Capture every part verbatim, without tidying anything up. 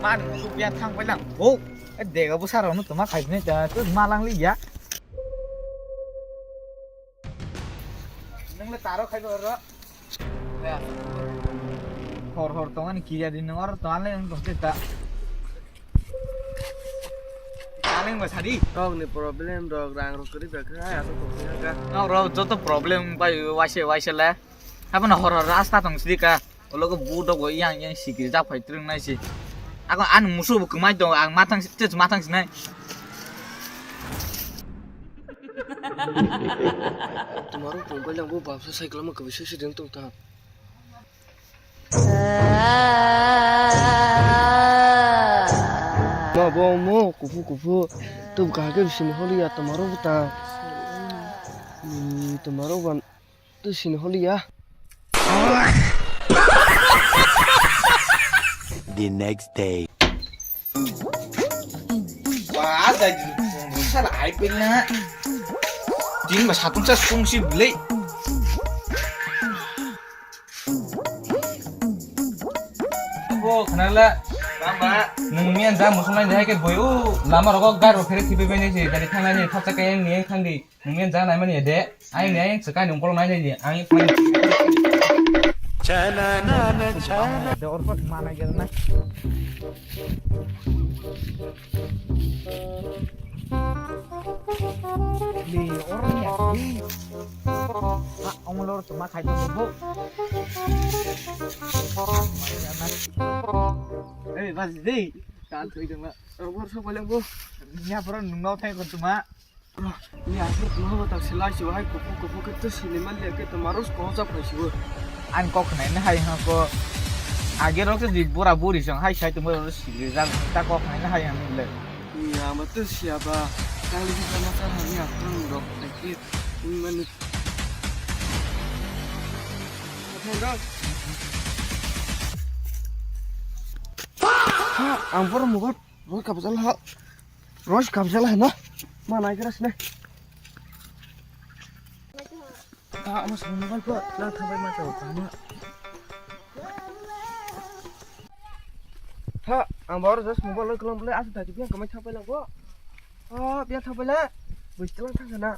Mani musu biya thang pai lang. Bo. Eh, dega bo saro no tuma khai ne ta. Tu ma lang li ya. Nang le taro khai ro. Hor hor tong ani kiriya din nang or to ale ang tong ta. Kaleng ba sadi. Kok ni problem rok rang rok kri ba kha aso tong ka. Nok rok joto problem bai waise waise le. Abono hor hor rasta tong sidi ka. Ologo budok bo yang yang sikiri jak phai twrwng nai si. Ako ani musu bo kwmai tong ang mathang si, tei mathang sinai. Tomorrow tong bai lang bo babsa cycle ma kwbwi sui sui ding tong ta. Ma bo mo kufu kufu tu kahage bisini holi ya tomorrow buta. Ni tomorrow ban. Tu sini holi ya. The next day. Wah, ada di sana aipel na. Tin mas hatung sa sung si beli. Bo khnala. Mama. Nung mian ja musung nai dai ke boy u lama rogo garo phere thibe bene si gari thang nai thap ta kayang ni khang di. Nungni jana mani de. Ai ne, sekai nung kolong nai ni. Ang phone. Chana na na chana. De orpa mana gel na. Li orni ya. Ha, ongolor tuma khai to bo. Eh, bas dei. Kan thui tuma. Robor so boleng bo. Nya pura nung nau thai ko tuma. Ni aswk tongma bo tak se lai se bo hai kuphur kuphur khe twi sini man liya khe tongma rw se kosa phai se bo. Ani kok khnaina hai ha ko. Age rok se di bura buri song hai sai tongma rw siri jak ta kok khnaina hai ha nung le. Ni ama twi siya ba. Kali di sama sa ha ni akhung rok hai khe. Ni manu. Ha, ang bor mugot. Roi kabjal ha. Roi kabjal ha na. Ma nai kras ne. Ta ama sa mobile pa na thabai ma sa ma. Ha, ang bor just mobile loi kolom le asa tadi biang kamai thabai lang bo. Oh, biang thabai le. Bus telang thang sana.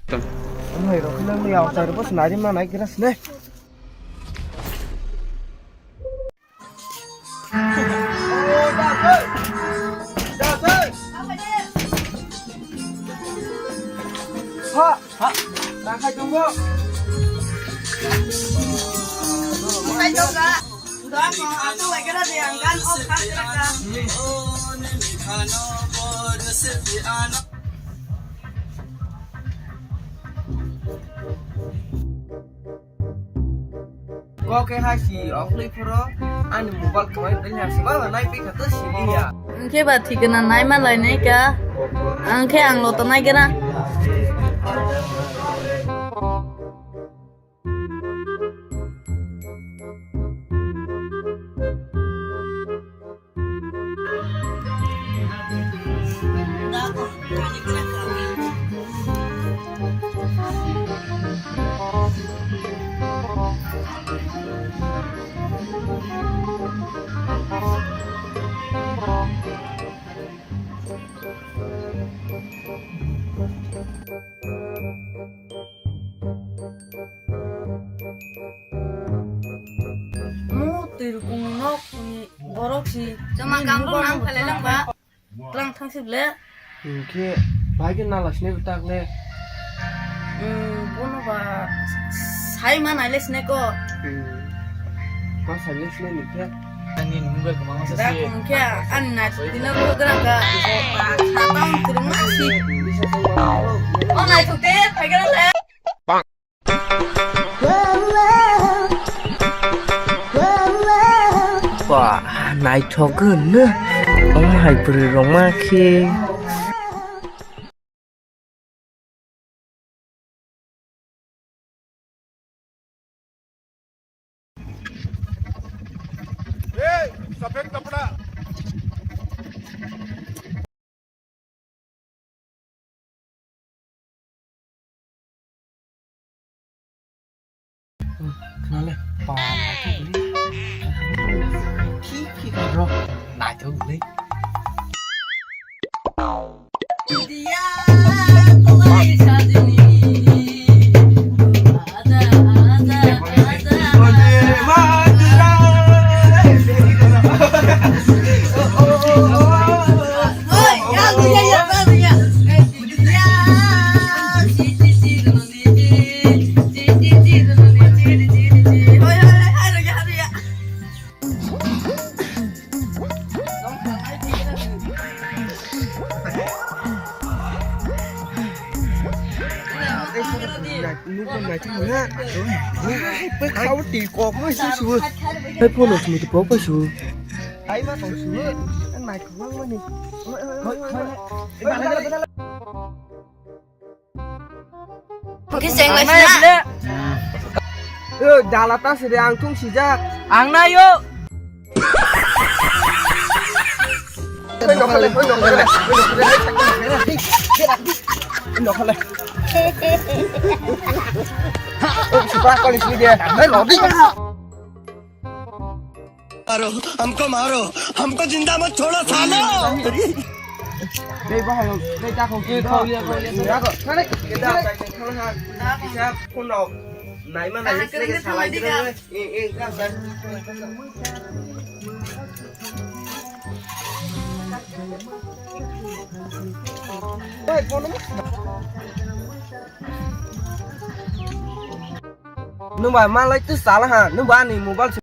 Tam. Ang hai rok nang le ya, sa rok nari ma nai kras ne. Ha, ha, tang khai tongo. Khai tongo. Dua ko, aku lagi ada yang kan, oh, kan, kan. Kok khe hai si okloi phoro ani mobile kwmai bini ha si baba nai pika to si liya. Ang khe ba thikana nai ma lai nai ka. Ang khe ang lo to nai gana. Mo twi rukungni nok ni borok si chama kam rok nang phalai lang ba. Tlang thang si ble. Hingkhe bai khe nala sinai tak le. Hmm, bono ba sai ma nai le sinai ko. Hmm. Ma sai le sinai ni khe. Ani nungbe kwmang sa si. Da kung khe an na dina ko gra ga. Ba sa tang kung si. O nai thuk te phai gra le. Ba, naithok no. Omo hai bwrwi rok ma khe. Hey, safed kapda. Khna le, pa, naithok bwlwi. Khi, khi, bro, nai. Tungni. Nukon nai tong na. Hai, pek kau ti kok mo su su. Hai, phone simi ti pok su. Hai, ma tong su. Nai kau mo ni. Kiseng lai sina. Yo, jala ta siri ang thung sijak. Ang na yo. Oi, nokole, oi, nokole, oi, nokole. Oi, nokole. Oi, supa kali sini dia. Oi, rodi. मारो, हमको मारो, हमको जिंदा मत छोड़ो सालो। Dei, bahai, dei, ta kho, dei, kho. Ya, kho. Nani? Kita, kita, kita, kita, phone no. Nai ma, nai, kita, kita, salai, kita, eh, eh, kita, kita. Oi, phone no. Nung bai malai tu sala ha, nung ba ni mobile